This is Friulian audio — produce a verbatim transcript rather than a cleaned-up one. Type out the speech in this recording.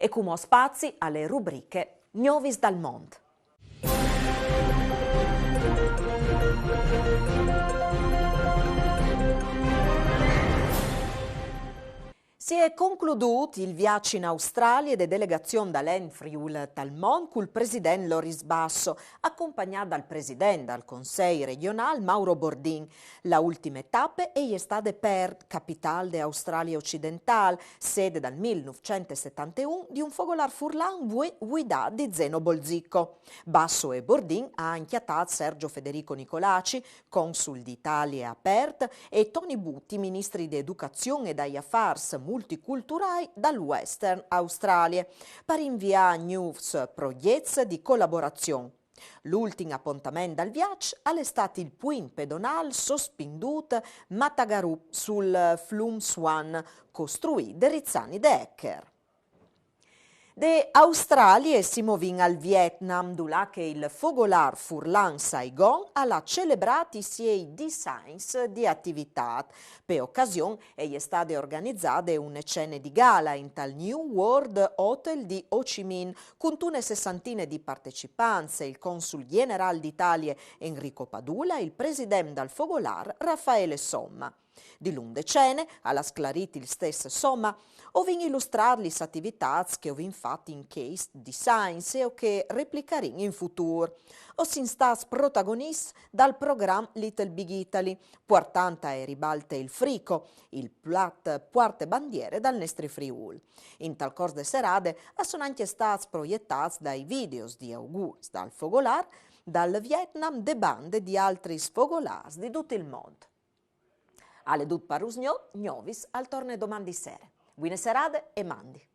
E cumò spazi a le rubriche Gnovis dal Mont. Si è concludût il viaç in Australie de delegazion dal Ent Friûl tal Mont cul president Loris Basso, accompagnât dal president dal Consei regjonâl Mauro Bordin. La ultime tape e je stade Perth, capitâl de Australie ocidentâl, sede dal millenovcentosettantaun di un fogolâr furlan vuidât di Zeno Bolzicco. Basso e Bordin a àn cjatât Sergio Federico Nicolaci, consul di Italie a Perth, e Toni Buti, ministri di Educazion e dai Afârs multiculturâi dal Western Australie, par inviâ gnûfs progjets di colaborazion. L'ultin apontament dal viaç al è stât il puint pedonâl sospindût Matagarup sul flum Swan, costruît de Rizzani de Ecker. De Australie si movìn al Vietnam, dulà che il fogolâr furlan Saigon al à celebrât i siei dîs agns di ativitât. Pe ocasion e je stade organizade une cene di gala intal New World Hotel di Ho Chi Minh, cuntune sessantine di partecipants e il consul gjenerâl di Italie Enrico Padula e il president dal fogolâr Raffaele Somma. Dilunc de cene, al à sclarît il stes Somma, o vin ilustrât lis ativitâts che o vin fat in chescj dîs agns e che replicarìn in futûr. O sin stâts protagonists dal program Little Big Italy, puartant ae ribalte il frico, il plat puartebandiere dal nestri Friûl. Intal cors de serade a son ancje stâts proietâts dai videos di augûrs dal fogolâr dal Vietnam de bande di altris fogolârs di dut il mont. Al è dut par usgnot, Gnovis al torne doman di sere. Buine serade e mandi.